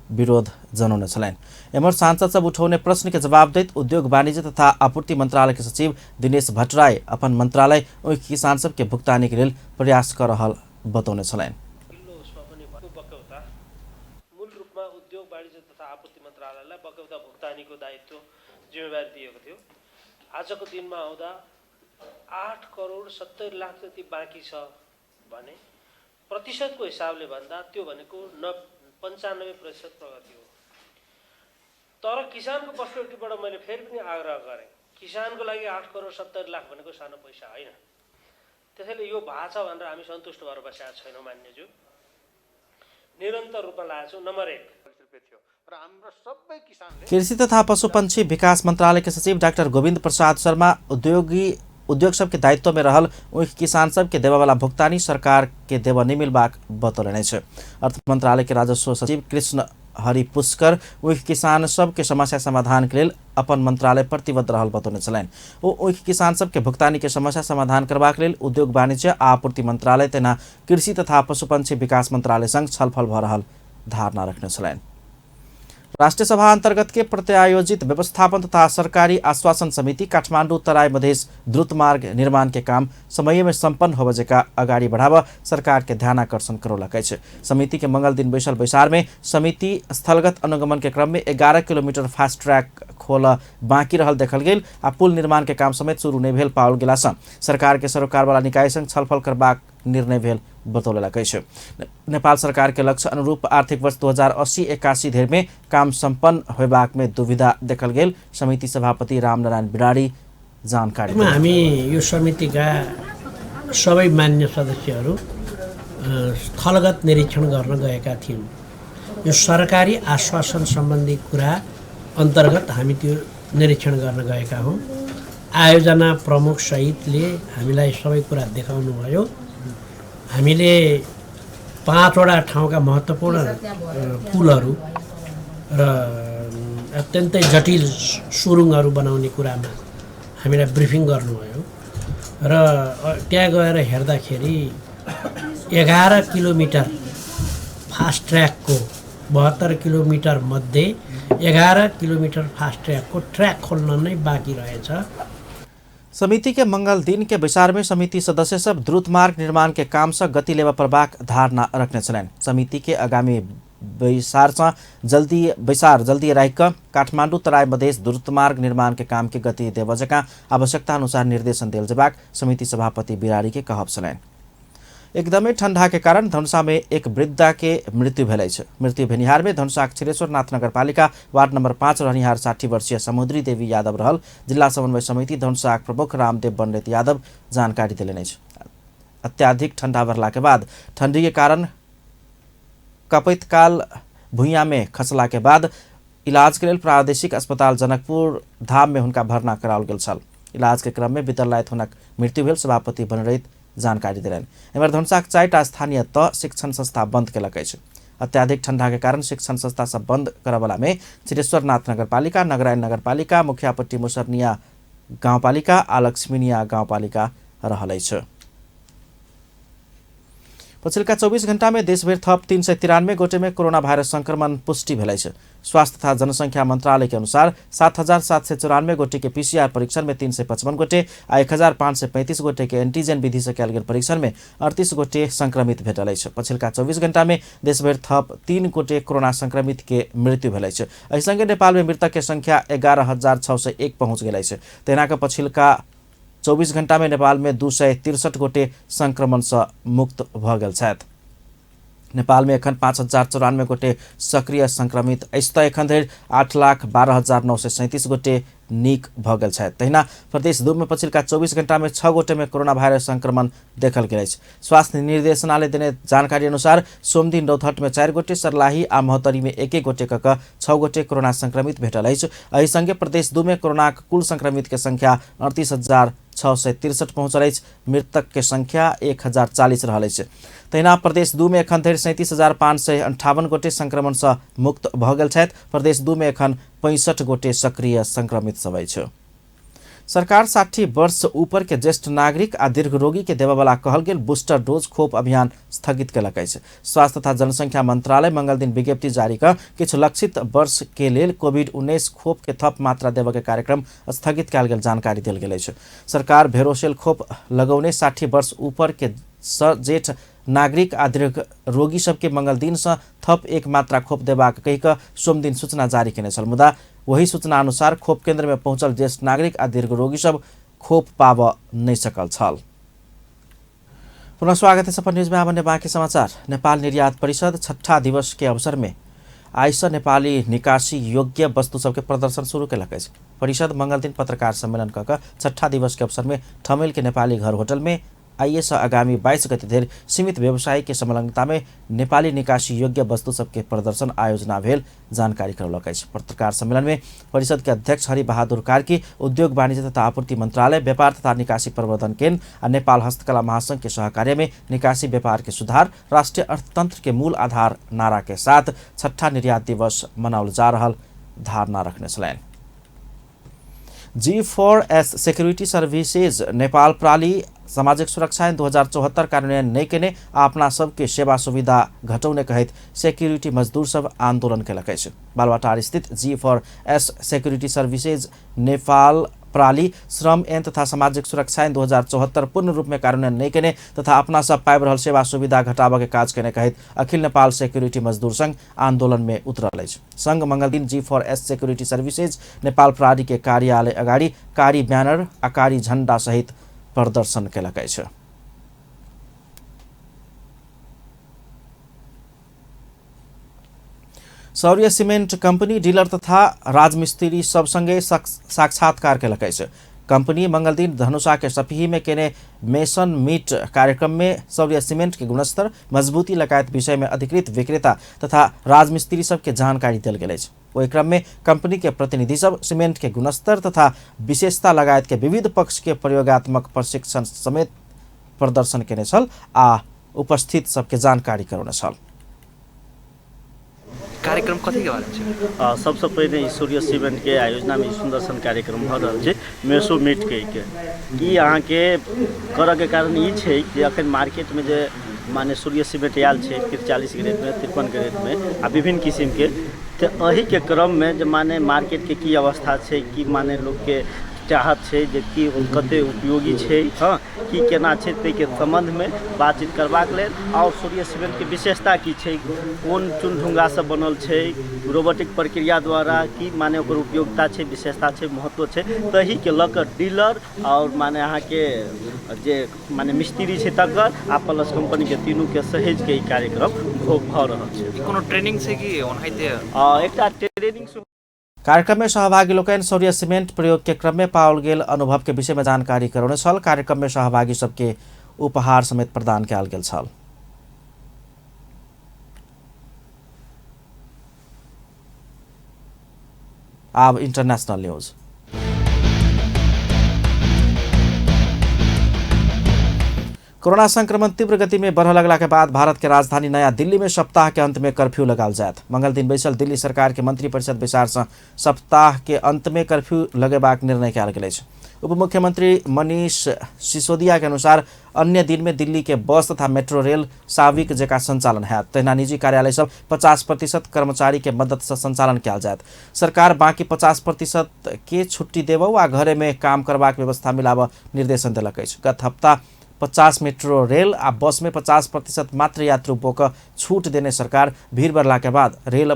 विरोध जनौने छलनि। एम्हर सांसद सब उठौने प्रश्न के जवाब दैत उद्योग वाणिज्य तथा आपूर्ति मंत्रालय के सचिव दिनेश भट्टराई अपन मंत्रालय ओहि किसान सब के भुगतानी के लेल प्रयास कर रहल बतौने छलनि।
मूल रूपमा उद्योग वाणिज्य तथा आपूर्ति मन्त्रालयलाई बक्यौता भुक्तानीको दायित्व जिम्मेवारी दिएको थियो। आजको दिनमा आउँदा 8 करोड 70 लाख जति बाँकी छ भने प्रतिशतको हिसाबले भन्दा त्यो भनेको 95% प्रगति हो। तर किसानको पर्सपेक्टिभबाट मैले फेरि पनि आग्रह गरेँ, किसानको लागि 8 करोड 70 लाख भनेको सानो पैसा होइन। त्यसैले यो भएको छ भनेर हामी सन्तुष्ट भएर बसेका छैनौँ मान्यज्यू, निरन्तर रूपमा लागेको छौँ। नम्बर 1।
कृषि तथा पशुपक्षी विकास मंत्रालय के सचिव डाक्टर गोविंद प्रसाद शर्मा उद्योग सबके दायित्व में रहल ओहि किसान सबके देवावाला भुगतानी सरकार के देव नहि मिलबाक बतौलनि अछि। अर्थ मंत्रालय के राजस्व सचिव कृष्ण हरि पुष्कर ओहि किसान सबके समस्या समाधान के लेल अपन मंत्रालय प्रतिबद्ध रहल बतौने छलनि। ओ ओहि किसान सबके भुगतानी के समस्या समाधान करबाक लेल उद्योग वाणिज्य आ आपूर्ति मंत्रालय तथा कृषि तथा पशुपक्षी विकास मंत्रालय संग छलफल भऽ रहल धारणा रखने छलनि। राष्ट्रिय सभा अंतर्गत के प्रत्यायोजित व्यवस्थापन तथा सरकारी आश्वासन समिति काठमाडौँ तराई मधेस द्रुत मार्ग निर्माण के काम समय में सम्पन्न होबय जका अगाडि बढ़ाव सरकार के ध्यानाकर्षण करौलक अछि। समिति के मंगल दिन बैसल बैसार में समिति स्थलगत अनुगमन के क्रम में 11 किलोमीटर फास्ट ट्रैक खोल बाँकी रहल देखल गेल आ पुल निर्माण के काम समेत शुरू नहि भेल पाओल गेला सँ सरकार के सरोकारवाला निकाय संग छलफल करबाक निर्णय भेल बतौलक अछि। नेपाल सरकार के लक्ष्य अनुरूप आर्थिक वर्ष 2080-81 धरि में काम सम्पन्न होयबाक में दुविधा देखल गेल समिति सभापति रामनारायण बिराड़ी जानकारी।
हामी यो समितिका सबै मान्य सदस्यहरू स्थलगत निरीक्षण गर्न गएका थियौँ। यो सरकारी आश्वासन सम्बन्धी कुरा अन्तर्गत हामी त्यो निरीक्षण गर्न गएका हौँ। आयोजना प्रमुख सहितले हामीलाई सबै कुरा देखाउनुभयो। हामीले 5वटा ठाउँका महत्त्वपूर्ण पुलहरू र अत्यन्तै जटिल सुरुङहरू बनाउने कुरामा हामीलाई ब्रिफिङ गर्नुभयो। र त्यहाँ गएर हेर्दाखेरि 11 किलोमिटर फास्ट ट्र्याकको 72 किलोमिटर मध्ये 11 किलोमिटर फास्ट ट्र्याकको ट्र्याक खोल्न नै बाँकी रहेछ।
समिति के मंगल दिन के बैसार में समिति सदस्य सब द्रुत मार्ग निर्माण के काम से गति लेवा परबाक धारणा रखने छलनि। समिति के आगामी बैसार से जल्दी राखि कऽ काठमांडू तराई मधेश द्रुत मार्ग निर्माण के काम के गति देबऽ जकाँ आवश्यकता अनुसार निर्देशन देल जेबाक समिति सभापति बिरारी के कहब छलनि। एकदमै ठंडा के कारण धनुषा में एक वृद्धा के मृत्यु भेल अछि। मृत्यु भेनिहार में धनुषाक क्षीरेश्वरनाथ नगरपालिका वार्ड नंबर 5 रहनिहार 60 वर्षीय समुद्री देवी यादव रहल जिला समन्वय समिति धनुषाक प्रमुख रामदेव बन्डेत यादव जानकारी देलनि अछि। अत्याधिक ठंडा बढ़ला के बाद ठंडी के कारण कपैत काल भुइयाँ में खसला के बाद इलाज के लेल प्रादेशिक अस्पताल जनकपुर धाम में हुनका भर्ना कराओल गेल छल। इलाज के क्रम में बीतल राति हुनक मृत्यु भेल सभापति बनरैत जानकारी देलनि। एम्हर धनुषाक 4टा स्थानीय तह शिक्षण संस्था बंद केलक अछि। अत्याधिक ठंडा के कारण शिक्षण संस्था सब बंद करबला में चिरेश्वरनाथ नगरपालिका, नगरायण नगरपालिका, मुखियापट्टी मुसरनिया गाउँपालिका आ लक्ष्मीनिया गाउँपालिका रहल अछि। पछिल्का 24 घण्टा में देशभरि थप 393 गोटे में कोरोना वायरस संक्रमण पुष्टि भेल अछि। स्वास्थ्य तथा जनसंख्या मंत्रालय के अनुसार 7,794 गोटे के पीसीआर परीक्षण में 355 गोटे आ 1,535 गोटे के एंटीजन विधि से कयल गेल परीक्षण में 38 गोटे संक्रमित भेटल अछि। पछिल्का 24 घण्टा में देशभरि थप 3 गोटे कोरोना संक्रमित के मृत्यु भेल अछि। एहि संगे नेपाल में मृतक के संख्या 11,601 पहुँच गेल अछि। तहिना कऽ पछिल्का 24 घण्टा में नेपाल में 263 गोटे संक्रमण से मुक्त भऽ गेल छथि। नेपाल में एखन 5,094 गोटे सक्रिय संक्रमित अछि तऽ एखन धरि 8,12,937 गोटे नीक भऽ गेल छथि। तहिना प्रदेश 2 में पछिल्का 24 घण्टा में 6 गोटे में कोरोना वायरस संक्रमण देखल गेल अछि। स्वास्थ्य निर्देशनालय देने जानकारी अनुसार सोमदिन रौतहट में 4 गोटे, सर्लाही आ महोत्तरी में 1-1 गोटे कऽ कऽ 6 गोटे कोरोना संक्रमित भेटल अछि। एहि संगे प्रदेश 2 में कोरोनाक कुल संक्रमित के संख्या 38,663 पहुँचल अछि। मृतक के संख्या 1,040 रहल अछि। तहिना प्रदेश 2 में एखन धरि 37,558 गोटे संक्रमण से मुक्त भऽ गेल छथि। प्रदेश 2 में एखन 65 गोटे सक्रिय संक्रमित सब अछि। सरकार 60 वर्ष ऊपर के ज्येष्ठ नागरिक आ दीर्घ रोगी के देबयवला कहल गेल बूस्टर डोज खोप अभियान स्थगित केलक अछि। स्वास्थ्य तथा जनसंख्या मंत्रालय मंगल दिन विज्ञप्ति जारी कऽ किछु लक्षित वर्ष के लेल कोविड-19 खोप के थप मात्रा देबय के कार्यक्रम स्थगित कयल गेल जानकारी देल गेल अछि। सरकार भेरोसेल खोप लगौने 60 वर्ष ऊपर के जेठ नागरिक आ दीर्घ रोगी सबके मंगल दिन से थप एक मात्रा खोप देबाक कहि कऽ सोमदिन सूचना जारी केने छल। मुदा वही सूचना अनुसार खोप केंद्र में पहुंचल ज्येष्ठ नागरिक आ दीर्घ रोगी सब खोप पाबऽ नहि सकल छल। पुनः स्वागत है सफर न्यूज में। आबने बाँकी समाचार। नेपाल निर्यात परिषद छठा दिवस के अवसर में आइ से नेपाली निकासी योग्य वस्तु सबके प्रदर्शन शुरू केलक अछि। परिषद मंगल दिन पत्रकार सम्मेलन कऽ कऽ छठा दिवस के अवसर में ठमेल के नेपाली घर होटल में आइए से आगामी 22 गते धरि सीमित व्यवसायी के संलग्नता में नेपाली निकासी योग्य वस्तु सबके प्रदर्शन आयोजना भेल जानकारी करौलक अछि। पत्रकार सम्मेलन में परिषद के अध्यक्ष हरिबहादुर कार्की उद्योग वाणिज्य तथा आपूर्ति मंत्रालय, व्यापार तथा निकासी प्रवर्धन केन्द्र आ नेपाल हस्तकला महासंघ के सहकार्य में निकासी व्यापार के सुधार राष्ट्रीय अर्थतंत्र के मूल आधार नारा के साथ छठा निर्यात दिवस मनाओल जा रहल धारणा रखने छलनि। G4S security services Nepal प्राली सामाजिक सुरक्षा ऐन 2074 कार्यान्वयन नहि केने आ अपना सबके सेवा सुविधा घटौने कहैत सिक्योरिटी मजदूर सब आंदोलन केलक अछि। बालवाटार स्थित G4S security services Nepal प्राली श्रम ऐन तथा सामाजिक सुरक्षा ऐन 2074 पूर्ण रूप में कार्यान्वयन नहि केने तथा अपना सब पाबि रहल सेवा सुविधा घटाबऽ के काज केने कहैत अखिल नेपाल सिक्योरिटी मजदूर संघ आंदोलन में उतरल अछि। संघ मंगलदिन G4S security services Nepal प्राली के कार्यालय अगाडि कारी बैनर आ कारी झण्डा सहित प्रदर्शन केलक अछि। सौर्य सिमेन्ट कंपनी डीलर तथा राजमिस्त्री सब संगे साक्षात्कार केलक अछि। कंपनी मंगलदिन धनुषा के सफही में केने मेसन मीट कार्यक्रम में सौर्य सिमेन्ट के गुणस्तर, मजबूती लगायत विषय में अधिकृत विक्रेता तथा राजमिस्त्री सबके जानकारी देल गेल अछि। ओहि क्रम में कंपनी के प्रतिनिधि सब सिमेन्ट के गुणस्तर तथा विशेषता लगायत के विविध पक्ष के प्रयोगात्मक प्रशिक्षण समेत प्रदर्शन केने छल आ उपस्थित सबके जानकारी करौने छल।
कार्यक्रम कथीके बारेमे छै?
सबसँ पहिने ई सूर्य सीमेंटके आयोजनामे ई सुन्दर सन कार्यक्रम भऽ रहल छै मेसो मीट कहिके। ई अहाँके करऽके कारण ई छै कि अखन मार्केटमे जे माने सूर्य सीमेंट आयल छै 43 ग्रेडमे, 53 ग्रेडमे आ विभिन्न किसिमके, तऽ एहिके क्रममे जे माने मार्केटके की अवस्था छै, की माने लोकके चाहत छै जे की कते उपयोगी छै, हँ की केना छै, ताहिके सम्बन्धमे बातचीत करबाक लेल। आओर सूर्य सीमेंटके विशेषता की छै, कोन चून ढुङ्गासँ बनल छै, रोबोटिक प्रक्रिया द्वारा की माने ओकर उपयोगिता छै, विशेषता छै, महत्व छै, ताहिके लऽ कऽ डीलर आओर माने अहाँके जे माने मिस्त्री छै तकर आ प्लस कम्पनीके तीनूके सहेजके ई कार्यक्रम भऽ रहल छै।
कोनो ट्रेनिंग छै कि ओनाहिते?
एकटा ट्रेनिंग।
कार्यक्रम में सहभागी लोकनि सौर्य सीमेंट प्रयोग के क्रम में पाओल गेल अनुभव के विषय में जानकारी करौने छल। कार्यक्रम में सहभागी सबके उपहार समेत प्रदान कयल गेल छल। आब इंटरनेशनल न्यूज। कोरोना संक्रमण तीव्र गति में बढ़ लगला के बाद भारत के राजधानी नया दिल्ली में सप्ताह के अंत में कर्फ्यू लगाल जायत। मंगल दिन बैसल दिल्ली सरकार के मंत्रिपरिषद बैसार से सप्ताह के अंत में कर्फ्यू लगेबाक निर्णय कयल गेल अछि। उप मुख्यमंत्री मनीष सिसोदिया के अनुसार अन्य दिन में दिल्ली के बस तथा मेट्रो रेल साविक जकाँ संचालन हैत। तहिना निजी कार्यालय सब 50% कर्मचारी के मदद से संचालन कयल जायत। सरकार बाकी 50% के छुट्टी देबो आ घरे में काम करबाक व्यवस्था मिलाबऽ निर्देशन देलक अछि। गत हप्ता 50 मेट्रो रेल आ बस में 50% मात्र यात्रु बोक छूट देने सरकार भीड़ बढ़ला के बाद रेल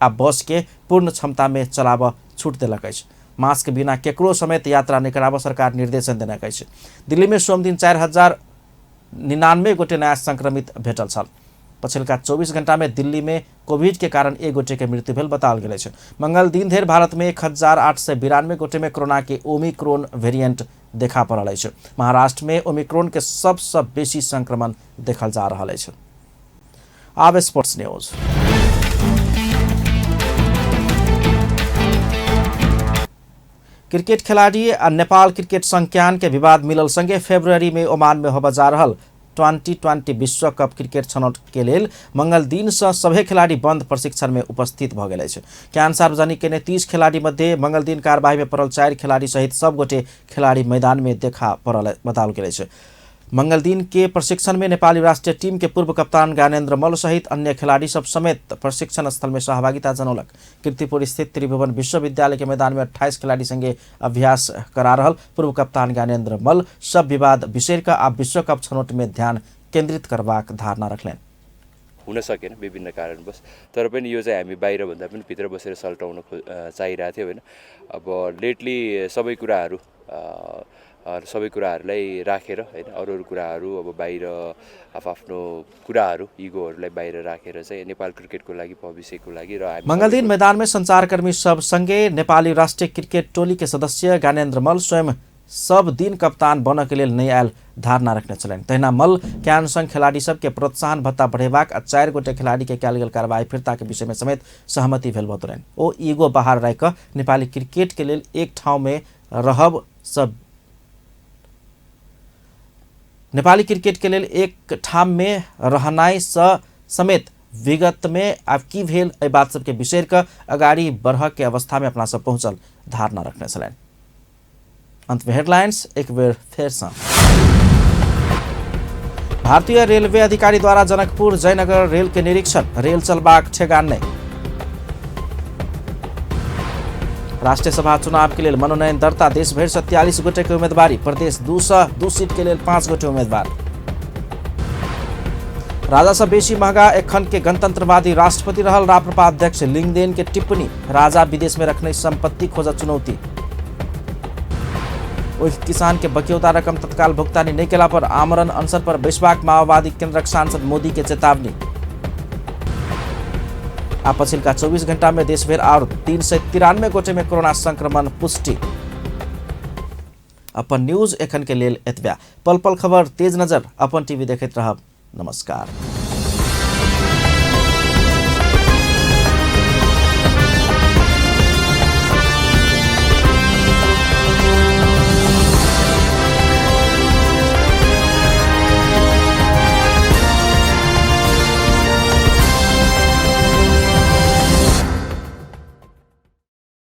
आ बस के पूर्ण क्षमता में चलाबऽ छूट देलक अछि। मास्क बिना केकरो समेत यात्रा नहि कराबऽ सरकार निर्देशन देलक अछि। दिल्ली में सोमदिन 4099 गोटे नया संक्रमित भेटल छल। पछिलका 24 घंटा में दिल्ली में कोविड के कारण एक गोटे के मृत्यु भेल बताओल गेल अछि। मंगल दिन धरि भारत में 1892 गोटे में कोरोना के ओमिक्रोन वेरिएंट देखा पड़ल अछि। महाराष्ट्र में ओमिक्रोन के सबसँ बेसी संक्रमण देखल जा रहल अछि। आब स्पोर्ट्स न्यूज। क्रिकेट खिलाड़ी आ नेपाल क्रिकेट संघ क्यान के विवाद मिलल संगे फरवरी में ओमान में होबय जा रहल 2020 विश्व कप क्रिकेट छनौट के लेल मंगल दिन से सभे खिलाड़ी बंद प्रशिक्षण में उपस्थित भ गेल अछि। क्यान सार्वजनिक केने 30 खिलाड़ी मध्ये मंगल दिन कार्यवाही में पड़ल 4 खिलाड़ी सहित सब गोटे खिलाड़ी मैदान में देखा पड़ल बताओल गेल अछि। मंगल दिन के प्रशिक्षण में नेपाली राष्ट्रीय टीम के पूर्व कप्तान ज्ञानेन्द्र मल्ल सहित अन्य खिलाड़ी सब समेत प्रशिक्षण स्थल में सहभागिता जनौलक। कीर्तिपुर स्थित त्रिभुवन विश्वविद्यालय के मैदान में 28 खिलाड़ी संगे अभ्यास करा रहल पूर्व कप्तान ज्ञानेन्द्र मल्ल सब विवाद बिसरि कऽ आब विश्वकप छनौट में ध्यान केन्द्रित करबाक धारणा रखलनि।
हुन सकेन विभिन्न कारणवश, तर पनि यो चाहिँ हामी बाहिरभन्दा पनि भित्र बसेर सल्टाउन चाहिरहेको थियो होइन। अब लेटली सबै कुराहरूलाई राखेर होइन, अरू अरू कुराहरू अब बाहिर आफ्नो कुराहरू इगोहरूलाई बाहिर राखेर चाहिँ नेपाल क्रिकेटको लागि भविष्यको लागि र
मंगलदिन मैदान में संचारकर्मी सब संगे नेपाली राष्ट्रिय क्रिकेट टोली के सदस्य ज्ञानेन्द्र मल्ल स्वयं सब दिन कप्तान बन के लेल नहि आयल धारणा रखने छलनि। तहिना मल्ल क्यान संघ खिलाड़ी सबके प्रोत्साहन भत्ता बढ़ेबाक आ 4 गोटे खिलाड़ी के कयल गेल कार्रवाई फिर्ता के विषय में समेत सहमति भेल बतौलनि। ओ ईगो बाहर राखि कऽ नेपाली क्रिकेट के लेल एक ठाउँ में रहब सब नेपाली क्रिकेट के लेल एक ठाम में रहनाइ सँ समेत विगत में आब की भेल एहि बात सबके बिसरि कऽ अगाडि बढ़ऽ के अवस्था में अपना सब पहुँचल धारणा रखने छलनि। अंत में हेडलाइंस एक बेर फेर सँ। भारतीय रेलवे अधिकारी द्वारा जनकपुर जयनगर रेल के निरीक्षण, रेल चलबाक ठेगान नहि। राष्ट्रीय सभा चुनाव के लेल मनोनयन दर्ता, देशभरि से 43 गोटे के उम्मीदवारी, प्रदेश 2 से 2 सीट के लेल 5 गोटे उम्मीदवार। राजा से बेसी महंगा एखन के गणतंत्रवादी राष्ट्रपति रहल राप्रपा अध्यक्ष लिंगदेन के टिप्पणी, राजा विदेश में रखने संपत्ति खोज चुनौती। ओहि किसान के बक्यौता रकम तत्काल भुगतानी नहीं केला पर आमरण अनशन पर बैसबाक माओवादी केंद्रक सांसद मोदी के चेतावनी। आ पछिलका 24 घंटा में देशभरि और 393 गोटे में कोरोना संक्रमण पुष्टि। अपन न्यूज एखन के लेल एतबे। पल पल खबर तेज नजर अपन टीवी देखैत रहब। नमस्कार।